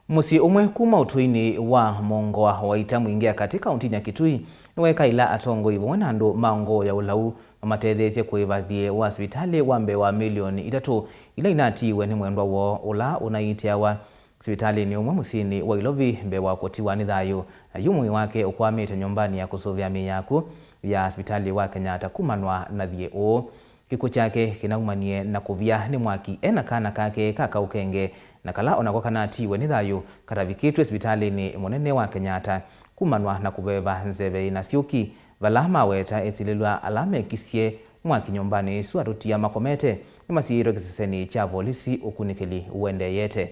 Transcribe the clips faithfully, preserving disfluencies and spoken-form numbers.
Mũsyĩ ũmwe kuma ũtũinĩ wa Mongoa wa ita mwingĩ ya katĩ kaũntinĩ ya Kitui nĩweeka ila atongoi vamwe na andũ ma ngoo ya ũlau mamatetheesye kũĩva thiĩ wa sivitalĩ wa mbee wa milioni itatũ ila inatiiwe nĩ mwendwa woo ũla ũnaiitĩawa sivitalĩnĩ ũmwe mũsyĩnĩ wa Ilovi mbee wa kũtiwa nĩ thayũ, na yu mwĩĩ wake ũkwamĩte nyũmbanĩ ya kũsũvĩa mĩĩ ya akw'ũ ya sivitalĩ wa Kenyatta kumanwa na thiĩ ũũ. Kĩkw'ũ kyake kĩnaumanie na kũvya nĩ mwaki e na kana kake ka kaũ kenge, na kala o nako kanatiiwe nĩ thayũ katavikĩtw'e sivitalĩnĩ mũnene wa Kenyatta kumanwa na kũveva nzeve yĩ na syũki, vala maweta esilĩlw'a ala mekisye mwaki nyũmbanĩ ĩsu atũtia makomete nĩmasiĩĩtwe kĩsesenĩ kya volisi ũkunĩkĩli ũendeeyete.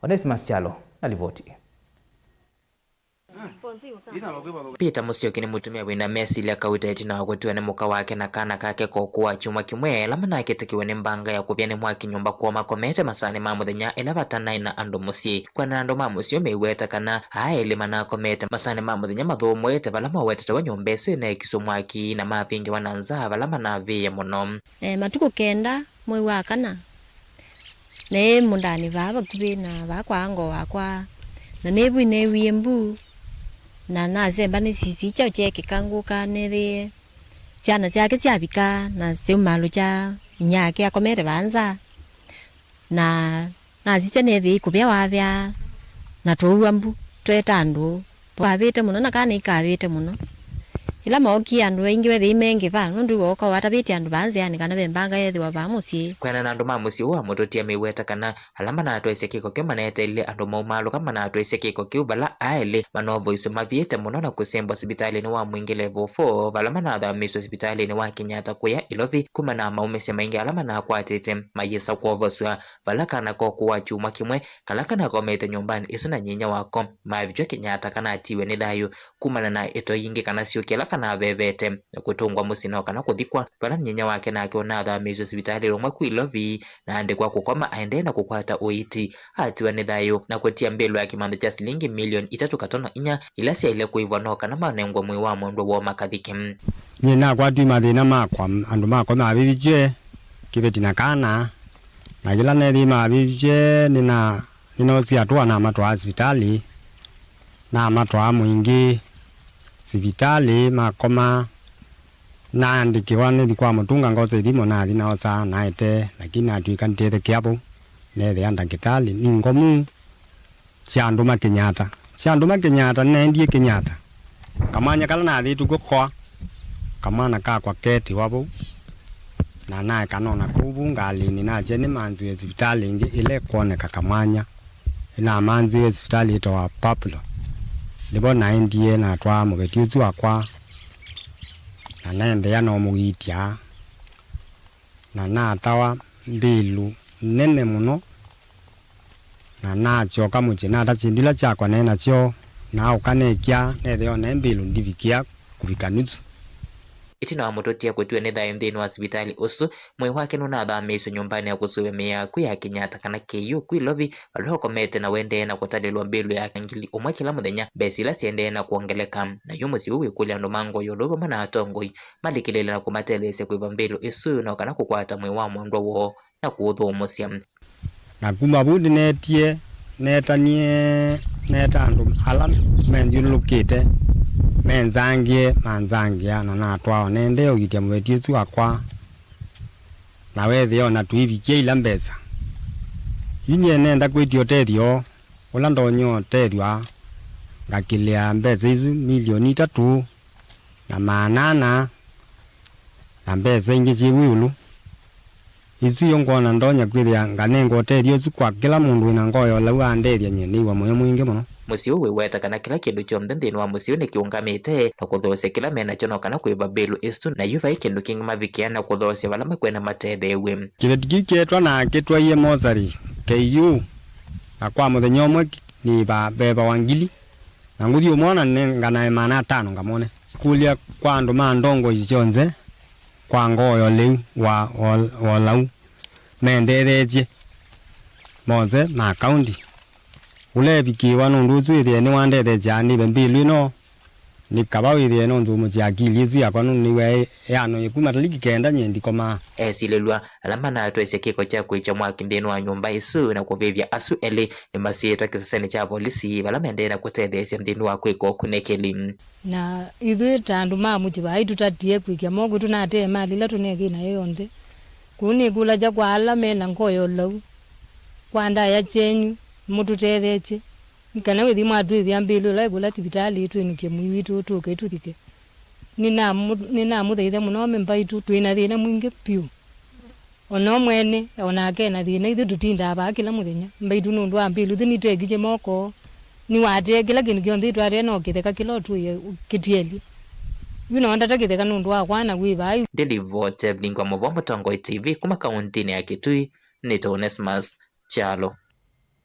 Onesimus Kyalo na livoti. Peter Musyoki nĩ mũtumĩa wĩna mesilya kauta ĩtina wa kũtiwa nĩ mũka wake na kana kake koko wa kyumwa kĩmwe, ala manakĩtĩkiwe nĩ mbanga ya kũvya nĩ mwaki nyũmba kwoo makomete masaanĩ ma mũthenya ĩla vatanaĩ na andũ mũsyĩ. Kwĩanana na andũ ma mũsyĩ ũũ meiweta kana aa elĩ manakomete masaanĩ ma mũthenya mathũmũĩte vala mawetetewa nyũmba ĩsu ĩneekiswe mwaki na mathingĩwa na nzaa vala manavĩĩe mũno. E, matukũ kenda mwei wa kana, neĩ mũũndanĩ vaa vakuvĩ na vaa kwa ngoo wakwa, na nĩvu neewie mbu, na nasemba nĩsisye kyaũ kyeekĩka ngũka nĩthĩe syana syake syavika na syaumalũkya inyia wake akomete vaa nza, na nasisya nĩthĩe ikũvya wavya, na twaua mbu, tweeta andũ. Twavĩte mũno na kana nĩikavĩte mũno. Ĩla mookie andũ aingĩ wethĩi mengĩ vaa, nũndũ wooka watavĩtye andũ vaa nzĩanĩ kana ve mbanga yeethĩwa vaa mũsyĩ. Kwĩanana na andũ ma mũsyĩ ũũ wa mũtũtia meiweta kana ala manatwaisye kĩko kĩu maneteelile andũ maumaalũka manatwaisye kĩko kĩu vala aa elĩ manovoiswe mavĩĩte mũno na kũsembwa sivitalĩnĩ wa Mwingĩ Level four vala manathamiswe sivitalĩnĩ wa Kenyatta kũya Ilovi kumana na maũmĩsyo maingĩ ala manakwatĩte mayĩsa kwovosw'a. Vala kana koko wa kyumwa kĩmwe kala kanakomete nyũmbanĩ ĩsu na nyinyia wako, mavikw'a Kenyatta kanatiiwe nĩ thayũ kumana na ĩtoi ingĩ kana syũki ĩla kanavevete kũtũngwa mũsyĩ no kana kũthikwa, vala nyinyia wake nake ũnathamiswe sivitalĩ ũmwe ku Ilovi na aandĩkwa kũkoma aendee na kũkwata ũiiti, atiwa nĩ thayũ na kũtia mbĩlũ ya kĩmantha kya silingi milioni itatũ katono inya ila syaĩle kũĩvwa no kana manengwe mwĩĩ wa mwendwa woo makathike. Nyie nakwatw'e mathĩna makwa, andũ makwa mavĩvĩtw'e kĩveti na kana, na yĩla neethĩie mavĩvĩtw'e, nĩna-, nĩnoosie atũa namatwaa sivitalĩ, namatwaa Mwingĩ sivitalĩ makoma, naandĩkĩwa nĩthi kwa mũtũnga ngosa ithimo, nathi naosa naete, lakini natw'ĩka nditethekea vau, neethĩa ndakĩtalĩ nĩ ngomu. Syandũma Kenyatta. Syandũma Kenyatta, nĩnaendie Kenyatta. Kamwanya kala nathĩtwe kw'o koa, kamwana kakwa keetiwa vau, na naeka nona kũu vu ngalĩnĩ, nakya nĩmanzĩwe sivitalĩ ĩngĩ ĩla ĩkwoneka Kamwanya. Nĩnamanzĩwe sivitalĩ yĩtawa Paplo. Nĩvo naendie natwaa mũveti ũsu wakwa, na naendeea noomũiitya, na natawa mbĩlũ nene mũno. Na nasyoka mũsyĩ, nata syĩndũ ila syakwa naĩ nasyo, naaũka neekya, neethĩa o naĩ mbĩlũ ndivikĩa kũvika nusu. Ĩtina wa mũtũtia kũtiwa nĩ thayũ nthĩnĩ wa sivitalĩ ũsu, mwĩĩ wake nũnathamĩĩswe nyũmbanĩ ya kũsũvĩa mĩĩ ya akw'ũ ya Kenyatta kana K U ku Ilovi, vala ũkomete na ũendee na kũtalĩlwa mbĩlũ ya ngili ũmwe kĩla mũthenya, mbesa ila siendee na kwongeleka. Na yu mũsyĩ ũũ wĩkũlya andũ ma ngoo ya ũlau vamwe na atongoi malikĩlĩĩle na kũmatetheesya kũĩva mbĩlũ ĩsu no kana kũkwata mwĩĩ wa mwendwa woo na kũũthũmũsya. Na kuma vau nĩneetie, neetanie, neeta andũ ala menthyũlũlũkĩte menzangĩe, manzangĩa, na natwaa o naendee ũiitya mũveti ũsu wakwa, na weethĩa o na tũivikĩa ila mbesa. Yu nyie nenda kwĩtya ũtethyo ũla ndonya ũtethw'a, ngakĩlĩa mbesa isu milioni itatũ na maana ana, na mbesa ingĩ syĩ vu ĩũlũ. Isu yo ngwona ndonya kwĩthĩa nganenga ũtethyo ũsu kwa kĩla mũndũ wĩ na ngoo ya ũlau aandethya, nyie nĩw'a mũyo mwingĩ mũno. Mũsyĩ ũũ wĩweta kana kĩla kĩndũ kyonthe nthĩnĩ wa mũsyĩ ũũ nĩkĩũngamĩte na kũthoosya kĩla me nakyo no kana kũĩva mbĩlũ ĩsu, na yu vai kĩndũ kĩngĩ mavikĩa na kũthoosya vala makwenda matetheew'e. Kĩveti kĩu kyeetwa nakĩtwaie mosarĩ K U, na kwa mũthenya ũmwe nĩĩva vevawa ngili. Na ngũthi ũmwona nĩnganae maana atano ngamwone. Kũlya kwa andũ ma ndongoi syonthe kwa ngoo ya ũleu wa, wa, wa ũlau mendetheetye monthe ma kaũnti. Ũla evikĩĩwa nũndũ ũsu ĩthĩe nĩwandetheesya nĩve mbĩlũ ĩno Nĩ kava wĩthĩe no nzũmũkye akili ĩsu yakwa nũndũ nĩw'aa ĩ-, ĩanoie kuma taliki kenda nyie ndikomaa. Esilĩlw'a ala manatwaisye kĩko kya kwĩkya mwaki nthĩnĩ wa nyũmba ĩsu na kũvĩvya asu elĩ nĩmasiĩtwe kĩsesenĩ kya volisi vala maendee na kũtetheesya nthĩnĩ wa kwĩka ũkunĩkĩli. Na ithyĩ ta andũ ma mũsyĩ vai tũtatie kwĩkya moko, tũnatee mali ĩla tũnekĩe nayo yonthe. Kũu nĩkũlasya kwa ala me na ngoo ya ũlau, kwa ndaĩa syenyu, mũtũtetheesye. Nĩ kana wĩthi mwatwĩvĩa mbĩlĩ ũla ĩkũla sivitalĩ twĩnũkye mwĩĩ witũ tũke tũthike. Nĩnamũ- Nĩnamũthaitha mũno me mbaitũ, twĩ na thĩna mwingĩ vyũ. O na mwene o nake e na thĩna, ithyĩ tũtindaa vaa kĩla mũthenya. Mbaitũ nũndũ wa mbĩlĩ ũsu nĩtwekisye moko, nĩwatee kĩla kĩndũ kyonthe itwatee no kĩtheka kĩla ũtũĩe kĩtielye. Yu no ndata kĩtheka nũndũ wakwa na wĩ vaa yu. Ndĩlivote Vingwa Mũvoo, Mũtongoi T V kuma kaũntĩnĩ ya Kitui, nĩtawa Onesmus Kyalo.